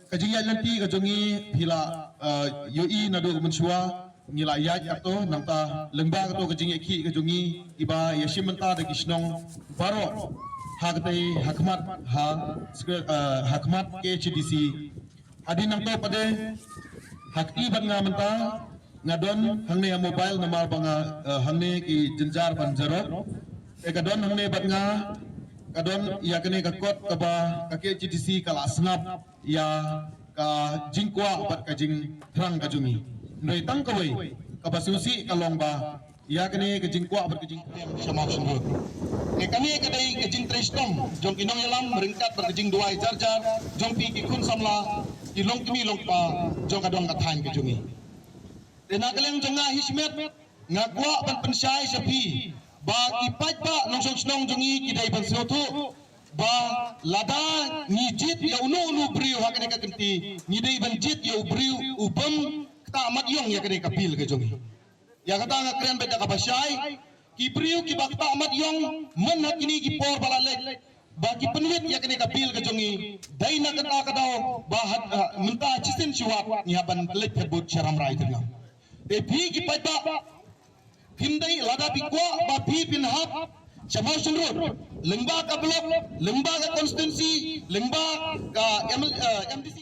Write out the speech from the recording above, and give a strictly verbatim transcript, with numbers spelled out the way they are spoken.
Ka jingïaid lynti ka jong ngi phi la, eh, ïohi naduh mynshuwa, ngi la ïaid katto, nangta lyngba katto ka jingïaid khih ka jong ngi, iba ïa shim bynta da ki shnong baroh ha katei, ha khmat, ha, eh, ha khmat K H A D C. Hadien nangto pat de, ha kti bad nga mynta, nga don hangne ha mobile namar ba nga, eh, hangne ki jynjar ban jarop. Te ka don hangne bad nga, ka don ïa kane ka kot kaba ka K H A D C ka la sngap ïa ka jingkwah bad ka jingthrang ka jong ngi. Hynrei tang kawei kaba sngewsih ka long ba ïa kane ka jingkwah bad ka jingthrang sha Mawshynrut. Te kane ka dei ka jingtrei shitom jong ki nongïalam ryngkat bad ka jingduwai jar jar jong phi ki khun samla, ki longkmie longkpa jong ka dong ka thaiñ ka jong ngi. Te na ka liang jong nga hi shimet, nga kwah ban pynshai sha phi ba ki paidbah nongshong shnong jong ngi ki dei ban sngewthuh ba lada ngi jied ïa uno uno u briew ha kane ka kynti, ngi dei ban jied ïa u briew u bym ktah mat ïong ïa kane ka bill ka jong ngi. Ïa kata nga kren beit da kaba shai, ki briew kiba ktah mat ïong man ha kine ki por ba la leit, ba ki pynwit ïa kane ka bill ka jong ngi, dei na kata ka daw ba ha, ha, mynta shisien shuwa ngi hap ban leit phet vote sha Rambrai Tyrngam. Te phi ki paidbah, phim dei, lada phi kwah ba phi phin hap sha Mawshynrut, lyngba ka block, lyngba ka constituency, lyngba ka M L, eh, M D C